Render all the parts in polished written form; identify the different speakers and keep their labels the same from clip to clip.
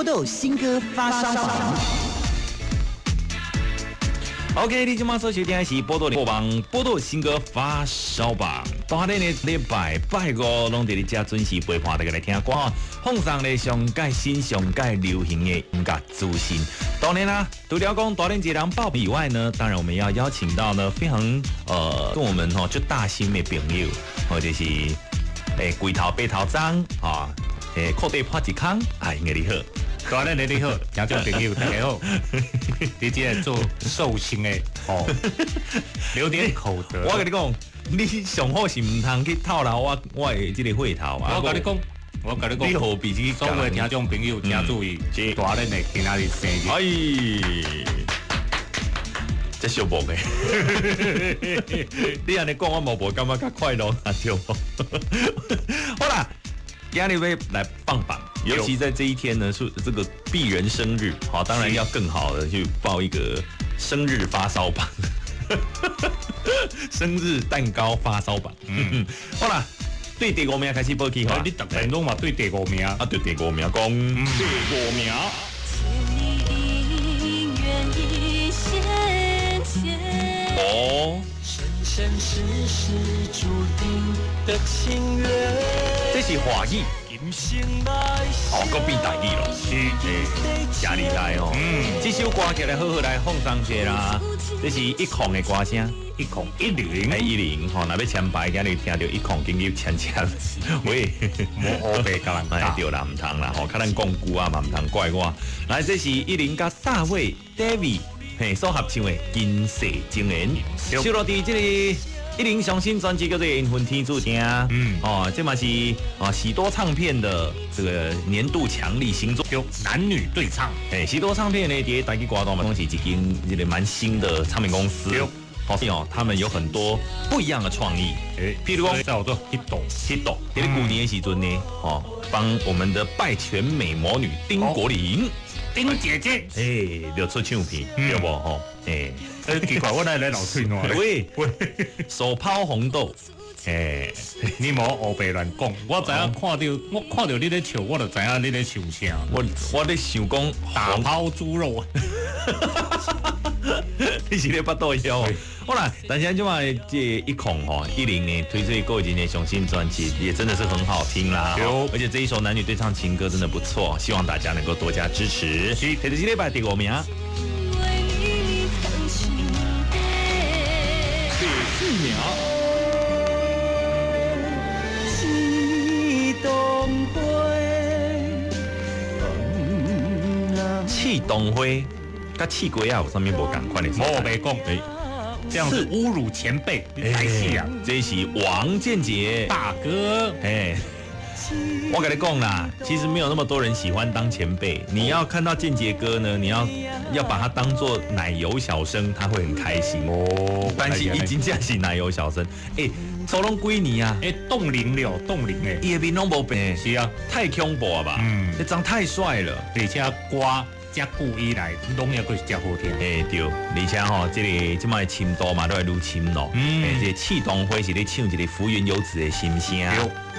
Speaker 1: 豆新歌發燒榜。
Speaker 2: OK，你這馬所收聽的是報道網報道新歌發燒榜。當日呢禮拜拜五攏佇咧遮準時陪伴大家來聽歌，放送咧上蓋新、上蓋流行的音樂資訊。當然啦，除了講大練一個人報以外呢，當然我們要邀請到呢非常跟我們吼就大心的朋友，或者是龜頭白頭鬃啊，褲底破一空，哎，你好。
Speaker 3: 大練你好，聽眾朋友大家好。你這個做壽星的哦，留點口德。
Speaker 2: 我跟你講，你上好是毋通去透露我的這個血頭啊！
Speaker 3: 我跟你講，我跟你講，
Speaker 2: 你何必去？
Speaker 3: 所有聽眾朋友請注意，大練的今仔日生日。
Speaker 2: 哎，這小無的，你按呢講，我無無感覺較快樂啊，對無？好啦，今日欲來放榜，尤其在這一天呢，是這個鄙人生日，好，當然要更好的去報一個生日發燒榜，生日蛋糕發燒榜。嗯，好啦，對第五名開始報起。
Speaker 3: 你逐遍攏嘛對第五名
Speaker 2: 啊？對第五名講第五名。哦。這是華語，哦，閣變台語咯，是，真厲害哦。嗯，這首歌曲來好好來放鬆一下啦。這是一空的歌聲，
Speaker 3: 一空一零，
Speaker 2: 哎，一零吼，若欲簽牌，今日聽著一空，緊急簽簽。喂，
Speaker 3: 無烏白共人
Speaker 2: 哎，對啦，毋通啦，吼，較咱講句啊嘛，毋通怪我。來，這是一零佮大衛 David 嘿所合唱的《今世情緣》，收錄佇這個一零上新專輯叫做《緣分天注定》，嗯，哦，這嘛是啊喜多唱片的這個年度強力新作，
Speaker 3: 有男女對唱。
Speaker 2: 哎，喜多唱片呢，佇台語歌壇嘛，攏是一間這個蠻新的唱片公司。好哦，他們有很多不一樣的創意。哎，譬如講
Speaker 3: 叫做 Hito
Speaker 2: Hito，佇咧舊年的時陣呢，哦，幫我們的拜權美魔女丁國林。
Speaker 3: 丁姐姐，
Speaker 2: 哎，就出唱片，對無吼？哎，
Speaker 3: 奇怪，我來來老吹喏。
Speaker 2: 喂喂，手拋紅豆，哎，
Speaker 3: 你莫烏白亂講，我知影看著，我看著你咧笑，我就知影你咧想啥。
Speaker 2: 我咧想講
Speaker 3: 打拋豬肉，
Speaker 2: 你是咧腹肚枵？好啦，但是這擺這一孔吼一零呢推出個人的上新專輯，也真的是很好聽啦。而且這一首男女對唱情歌真的不錯，希望大家能夠多加支持。是，這是這禮拜第五名。第四名。刺桐花佮刺瓜仔有啥物無仝款的？
Speaker 3: 無白講。這樣子侮辱前輩，太戲啊！
Speaker 2: 這是王建傑
Speaker 3: 大哥，
Speaker 2: 哎，我跟你講啦，其實沒有那麼多人喜歡當前輩。你要看到建傑哥呢，你要把他當做奶油小生，他會很開心哦。但是伊真正是奶油小生，哎，做攏幾年啊？
Speaker 3: 哎，凍齡了，凍齡哎，
Speaker 2: 伊的面攏無變，
Speaker 3: 是啊，
Speaker 2: 太恐怖了吧？嗯，這長太帥了，
Speaker 3: 而且歌。遮久以來，攏猶閣是遮好聽。
Speaker 2: 欸對，而且吼，這個這擺深度嘛，都會愈深咯。嗯，欸，這個刺桐花是咧唱一個福原遙子的心聲。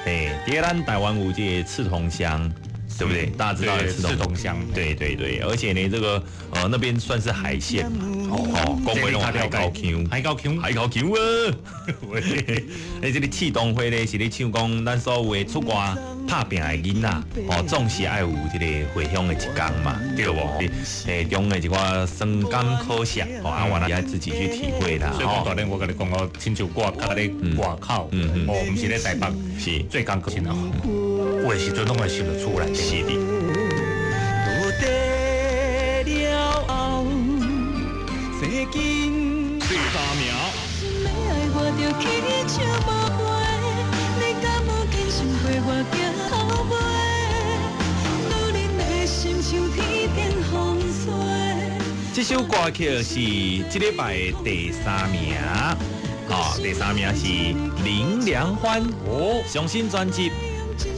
Speaker 2: 對，欸，佇咱台灣有這個刺桐鄉，對不對？大家知道
Speaker 3: 刺桐鄉。
Speaker 2: 對對對，而且呢，這個那邊算是海線嘛。哦，講話攏海口腔，
Speaker 3: 海口腔，
Speaker 2: 海口腔啊！欸，這個刺桐花咧是咧唱講咱所有的出外拍拚的囡仔，哦，總是愛有這個回鄉的一天嘛，對無？欸，中的一寡酸甘苦澀，哦，啊，我愛自己去體會啦。
Speaker 3: 所以講大練，我共你講哦，親像我較咧外口，哦，毋是咧台北，
Speaker 2: 是
Speaker 3: 最艱苦哦，有的時陣攏會想著厝內。
Speaker 2: 是的。第三名。這首歌曲是這禮拜的第三名，哦，第三名是林良歡哦，上新專輯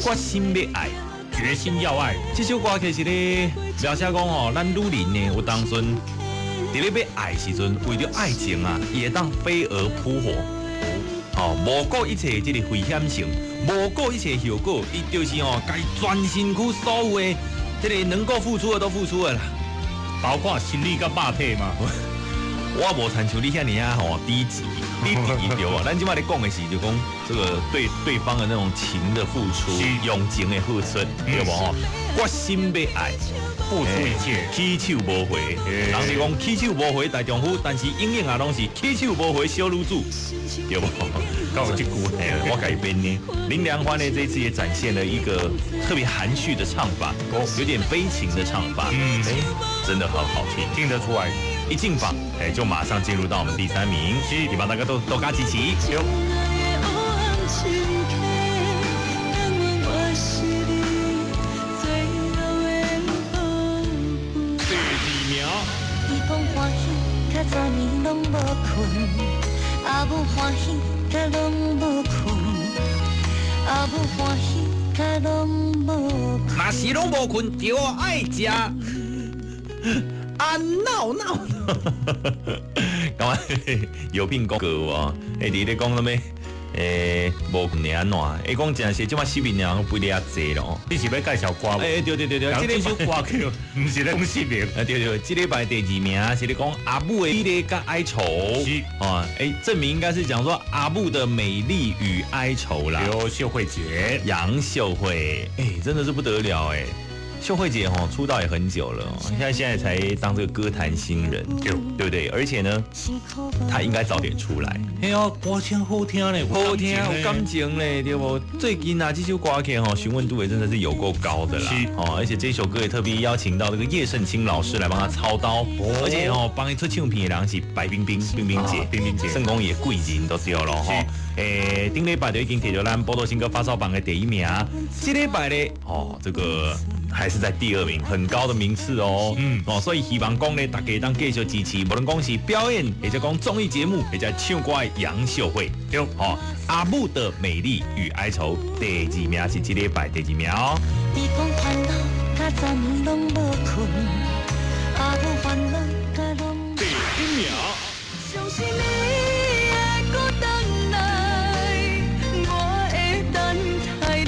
Speaker 2: 《決心欲愛》，
Speaker 3: 決心要愛。
Speaker 2: 這首歌曲是咧描寫講吼，咱女人呢有當陣佇咧欲愛時陣，為著愛情啊，伊會當飛蛾撲火，哦，無顧一切這個危險性，無顧一切後果，伊就是吼，共伊全身軀所有的這個能夠付出的都付出了啦，
Speaker 3: 包括心理佮肉體嘛。
Speaker 2: 我無親像你遐爾啊吼低級，你低對無？咱這擺咧講的是就講這個對對方的那種情的付出，用情的付出，對無吼？決心欲愛，
Speaker 3: 付出一切，
Speaker 2: 起手無回。人是講起手無回大丈夫，但是永遠也攏是起手無回小女子，對無？
Speaker 3: 敢有這句，
Speaker 2: 我改編呢。林良歡呢，這一次也展現了一個特別含蓄的唱法，有點悲情的唱法，哎，真的很好聽，
Speaker 3: 聽得出來。
Speaker 2: 一進榜，哎，就馬上進入到我們第三名，希望大家都多加支持。第二名。
Speaker 4: 伊講歡喜，較早暝攏無睏，阿母歡喜，較攏無睏，阿母歡喜，較攏無睏。
Speaker 2: 若是攏無睏，就愛食。啊鬧鬧，感覺有病講過哦，欸，佇咧講啥物？欸，無睏按怎？欸，講真是，這擺失眠人不哩遐濟咯。
Speaker 3: 你是欲介紹歌無？
Speaker 2: 欸，對對對對，
Speaker 3: 這首歌曲毋是咧講失眠。
Speaker 2: 啊，對對，這禮拜第二名是咧講阿母的美麗佮哀愁。
Speaker 3: 是
Speaker 2: 啊，欸，證明應該是講說阿母的美麗與哀愁啦。
Speaker 3: 劉秀慧姐，
Speaker 2: 楊秀慧，欸，真的是不得了欸。秀慧姐吼出道也很久了，現在才當這個歌壇新人，
Speaker 3: 對
Speaker 2: 對不對？而且呢，她應該早點出來。
Speaker 3: 哎呀，歌聲好聽咧，
Speaker 2: 好聽有感情咧，對無？最近啊，這首歌曲吼詢問度也真的是有夠高的啦。哦，而且這首歌也特別邀請到這個葉盛清老師來幫他操刀，而且哦幫伊出唱片的人是白冰冰，冰冰姐，
Speaker 3: 冰冰姐，
Speaker 2: 算講伊的貴人都對咯吼。欸，頂禮拜就已經摕著咱寶島新歌發燒榜的第一名，這禮拜咧，哦，這個還是在第二名，很高的名次哦。嗯，哦，所以希望講咧，大家當繼續支持，無論講是表演，或者講綜藝節目，或者唱歌的楊秀慧，
Speaker 3: 對，
Speaker 2: 哦，阿母的美麗與哀愁，第二名是這禮拜第二名哦。
Speaker 4: 伊講煩惱，較早暝攏無睏，阿母煩惱，甲攏
Speaker 2: 第一名。
Speaker 4: 相信你會閣轉來，我會等待你。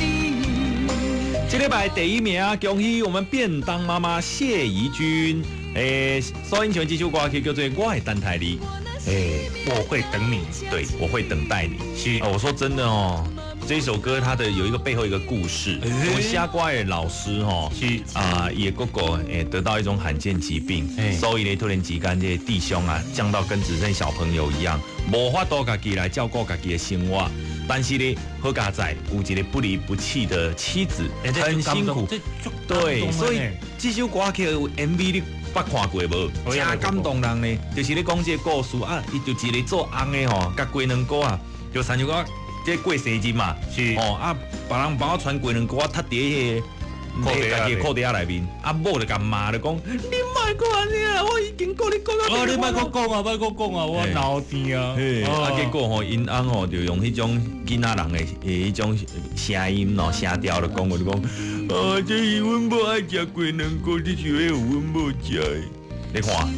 Speaker 2: 這禮拜第一名，恭喜我們便當媽媽謝怡君。欸，蘇英全這首歌曲叫做《我會等待你》。欸，
Speaker 3: 我會等你，
Speaker 2: 對，我會等待你。
Speaker 3: 是，
Speaker 2: 我說真的哦，這首歌它的有一個背後一個故事。我寫歌的老師吼，
Speaker 3: 是
Speaker 2: 啊，伊的哥哥欸得到一種罕見疾病，所以呢突然之間這個弟兄啊降到跟只剩小朋友一樣，無法度家己來照顧家己的生活。但是呢，好佳哉有一個不離不棄的妻子，很辛苦。對，所以這首歌曲 MV 你捌看過無？真感動人呢，就是咧講這個故事啊，伊就一個做翁的吼，共雞卵糕啊，就親像講這過生日嘛，
Speaker 3: 是
Speaker 2: 哦啊，別人幫我傳雞卵糕啊，踢佇彼個家己的褲袋仔內面，啊某就共罵就講，你莫閣按呢啊，我已經顧你顧到。
Speaker 3: 哦，你莫閣講啊，莫閣講啊，我鬧天啊！
Speaker 2: 啊，結果吼，𪜶翁吼就用彼種囡仔人的彼種聲音咯、聲調就講，我就講，啊，這是阮某愛食雞卵糕，這是咧予阮某食的。你看，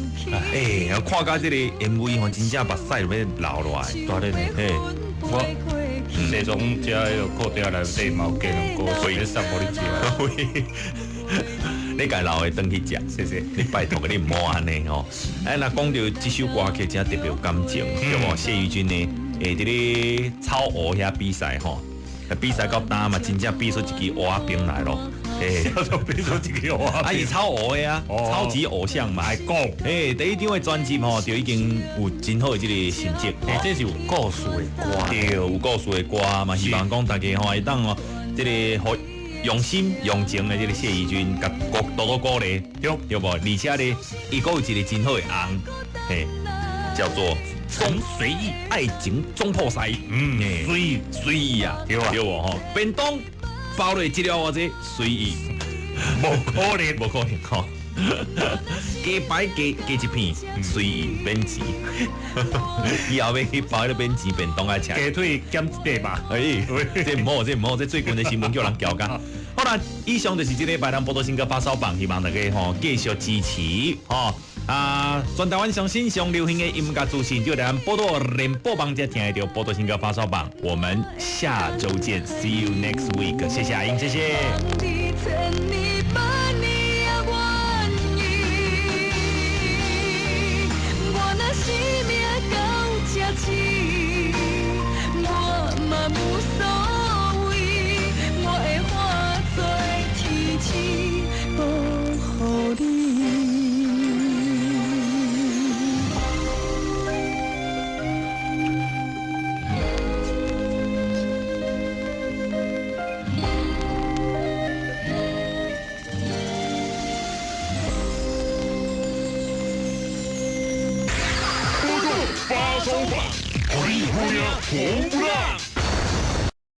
Speaker 2: 欸，看到這個 MV 吼，真正目屎就欲流落來。
Speaker 3: 大咧，
Speaker 2: 嘿，
Speaker 3: 我西裝食彼个褲袋內底嘛有雞卵糕，所以送予你食。
Speaker 2: 你家留的轉去食，
Speaker 3: 謝謝。
Speaker 2: 你拜託你毋好按呢吼。哎，若講著這首歌曲真特別有感情，對無？謝怡君呢，會佇咧草湖遐比賽吼，比賽到今嘛，真正比出一支芋仔冰來咯。欸，
Speaker 3: 比出一支芋仔
Speaker 2: 啊，伊超偶的啊，超級偶像嘛。
Speaker 3: 愛講，
Speaker 2: 欸，第一張的專輯吼，就已經有真好的這個成績。
Speaker 3: 欸，這是有故事的歌，
Speaker 2: 對，有故事的歌嘛，希望講大家吼會當哦，這個予用心用情的這個謝怡君，共多多鼓勵，
Speaker 3: 對
Speaker 2: 對無？而且呢，伊閣有一個真好的翁，嘿，叫做
Speaker 3: 陳隨意，
Speaker 2: 愛情總鋪師，
Speaker 3: 嗯，隨意
Speaker 2: 隨意啊，
Speaker 3: 對啊，
Speaker 2: 對無吼？便當包落一粒偌濟，隨意，
Speaker 3: 無可能，
Speaker 2: 無可能吼。雞排加加一片，隨意免錢。以後欲去包彼個免錢便當來食。
Speaker 3: 雞腿減一塊吧。
Speaker 2: 哎，這毋好，這毋好，這最近的新聞叫人撬共。好啦，以上就是這禮拜咱寶島新歌發燒榜，希望大家吼繼續支持吼。啊，全台灣上新上流行的音樂資訊，就佇咱寶島聯播網才聽得著寶島新歌發燒榜。我們下週見，See you next week。謝謝阿英，謝謝。
Speaker 5: 烧榜，予你好命红不让。